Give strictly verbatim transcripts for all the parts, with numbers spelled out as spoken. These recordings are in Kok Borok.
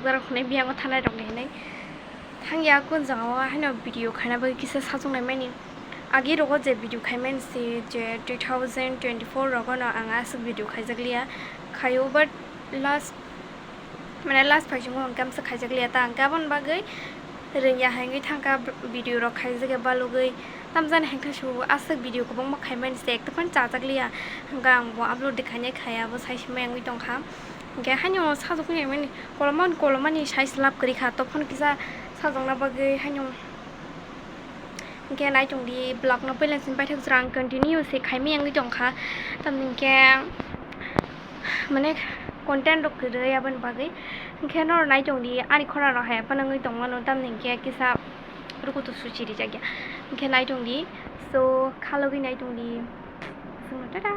Borok hwnwi biyango thanai rok ni hwnwi thangya, kun jagao haino video khaina bagwi kisa sajwk naimani. Agi rogo je video khaimani se je two thousand twenty-four rogo no ang aswk video khaijak liya khaio, but last, mane last phaisingo hwnkhe amsa khaijak liya ta, hwnkhe aboni bagwi rwngya hai wngwi thangkha video rok khaijak ya balugwi. Tamjani hwnkhe su aswk video kwbangma khaimani se ekta phano chajak liya, hwnkhe ang bo upload de khainai khaya, abo sai se mai wngwi tongkha. Hwnkhe haino sajwk wngya mani kolomani kolomani size lab kwrwi kha, tokphano kisa sajwkna bagwi haino. Hwnkhe nai tongdi vlog no puila simi paithak jora ang continue se khaimai wngwi tongkha, tamni hwnkhe mane content rok kwrwi aboni bagwi. Hwnkhe norok nai tongdi ani khorang rok hai phano wngwi tongmano, tamni hwnkhe kisa rukutu suchi rijak ya, hwnkhe nai tongdi, so khalogwi nai tongdi. Tata.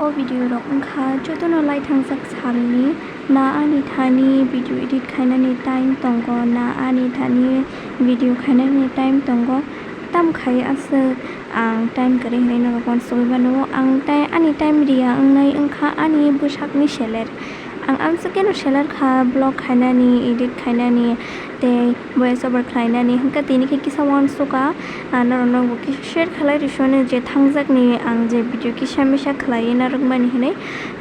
O video rok wngkha jotono lai thangjak salni, na ani thani video edit khainani time tongo, na ani thani video khainani time tongo, tam khai aswk ang time kwrwi hinwi norok uansugwi mano. Ang tai ani time riya wngnai wngkha ani bwsakni seler. Ang amswk keno seler kha vlog khainani, edit khainani, tei voice over khlainani, hwnkhe tini khe kisa uansukha, ah, norokno bo kisa share khlai rwsio, je thangjakni ang je video kisa misa khlaiwi narwkmani hinwi.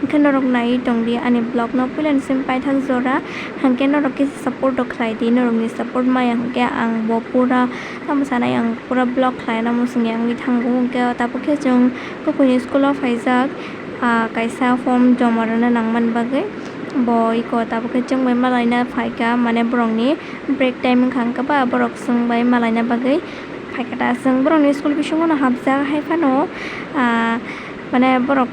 Hwnkhe norok naiwi tongdi ani vlog no puilani simi paithak jora, hwnkhe norok kisa support rok khlaidi, norokni support maya hwnkhe ang bo pura tamo sanai, ang pura vlog khlaina muchungya wngwi thango. Hwnkhe tabuk khe chwng kukuini school o phaijak, ah, kaisa form joma rwna nangmani bagwi. Bo eko tabuk khe chwng bai malaina phaikha, mane borokni break time wngkha, hwnkhe ba borok chwng bai malaina bagwi phaikha ta. Chwng borokni school bisingo no hapjak, hai phano, ah, mane borok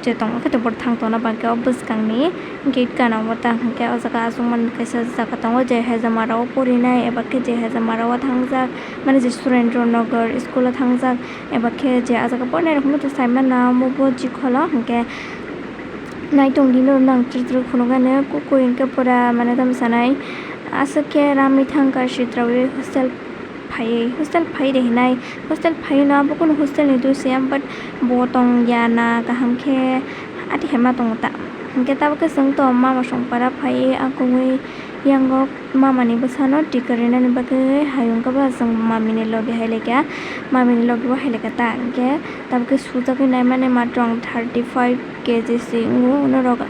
je tongo khe borok thang tongna bagwi o bwskangni gate gana o ta, hwnkhe o jaga achukmani kaisa jaga tongo, je hajamara o porinai eba khe je hajamara o thangjak, mane je Surendra Nagar school o thangjak. Eba khe je ah jaga pornai rok no to sai mano, omo bo Jikholo, hwnkhe nai tongdi norok no ang chwrwk chwrwk phunuknani. Kukui hwnkhe pura mane tamo sanai aswk khe ramwi thangkha sitraui hostel phaiwi, hostel phai de hinai, hostel phaiwi no abo kunu hostel ni dui se, but bo tong ya na kaham khe ati hai ma tongo ta. Hwnkhe tabuk khe chwng to mama songpara phaiwi akungwi yango. Mamani bwsano tika rinani bagwi hayung khe ba chwng mamini logi hai laikha, mamini logi bo hai laikha ta, hwnkhe tabuk khe sujagwi naimani matwrwng thirty five K G si wngo norok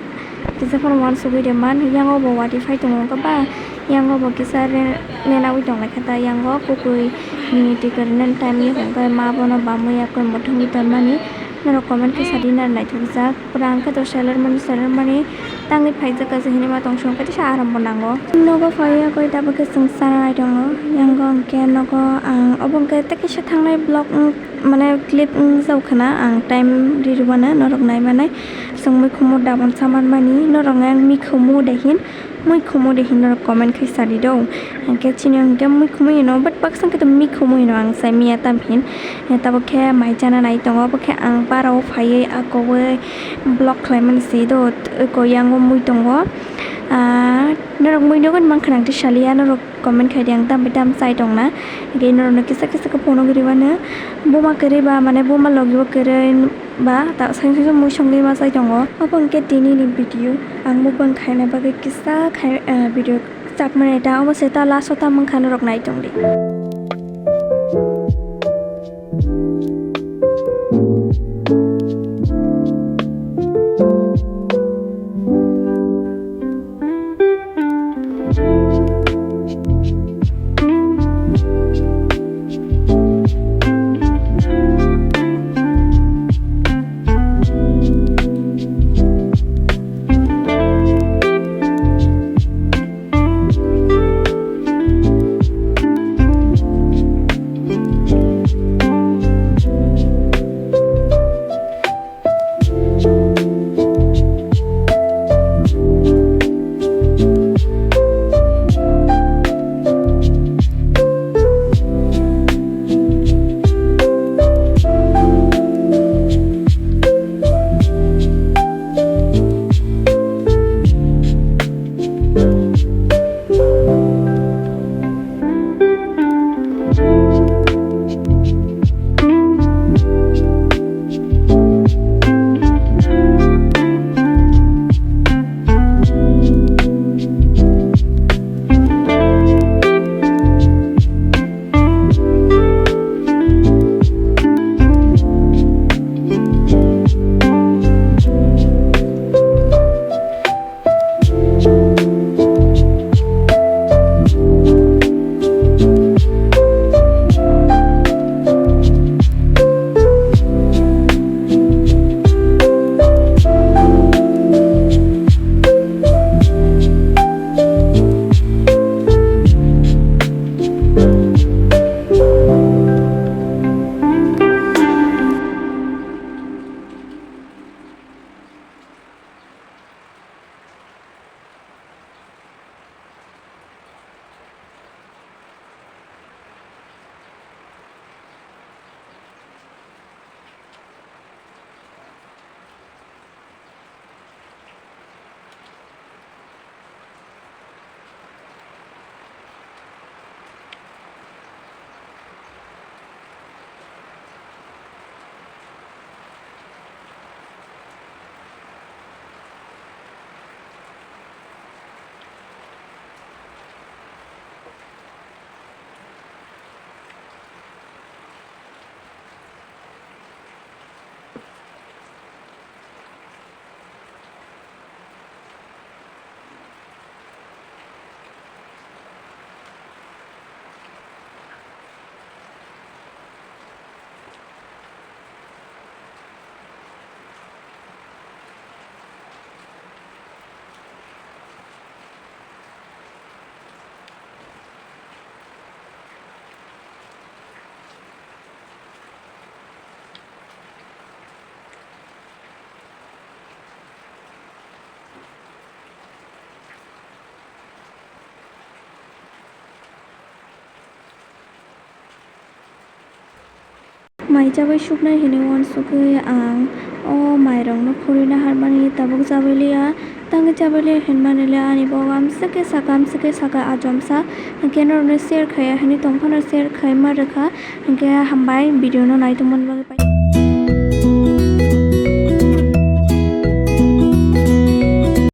kisa phano uansugwi rwman, yango bo watwi phai tongo wngkha ba, yango bo kisa re-, renaui tong laikha ta, yango kukui ni tika rinani time ni hwnkhe ma bono bamwi yakui muthungwi tonmani norok comment khe sadi nai naithokjak. Pura hwnkhe to seller mani, seller mani tangwi phaijak kaisa hinwi ma tong song khe tisa aram bo nango. Nogo phaiya koi tabuk khe chwng chana nai tongo. Yango hwnkhe nogo ang obo hwnkhe tei kisa thangnai vlog wng, mane clip wng jak khwna, ang time ri rwmano norok nai manai. Chwng mikhumu dabon sa man mani, norok nai ang mikhumu de hin. Mui khumu de hin norok comment khai sadi do. Hwnkhe chini hwnkhe mui khumui hino, but baksa hwnkhe to mui khumui hino ang sai miya tam hin. Tabuk khe mai chana nai tongo, obo khe ang bara o phaiwi akoui vlog khlai mani se do, eko yango mui tongo. Ah, norok mui nugwi mankha nang tei saliya, norok comment khai di ang tam bai tam chai tongna. Hwnkhe norokno kisa kisa khe phunugwi rwmano, buma kwrwi ba mane buma logi o kwrwi. Ba ta seng seng mui songwi ma chai tongo. Obo hwnkhe tini ni video. Ang mukbang khaina bagwi kisa khai, eh, video chakmani ta. Omo se ta last o ta mankha norok nai tongdi. Mai chabai suknai hinwi uansukwi ang o mairokno khurwi naharmani tabuk chabai liya. Tangwi chabai liya hinmani le ani bogo amswk khe saka, amswk khe saka, achomsa. Hinkhe norokno share khaiya hinwi tongphano share khaima rwkha. Hinkhe hambai video no naitongmani bagwi.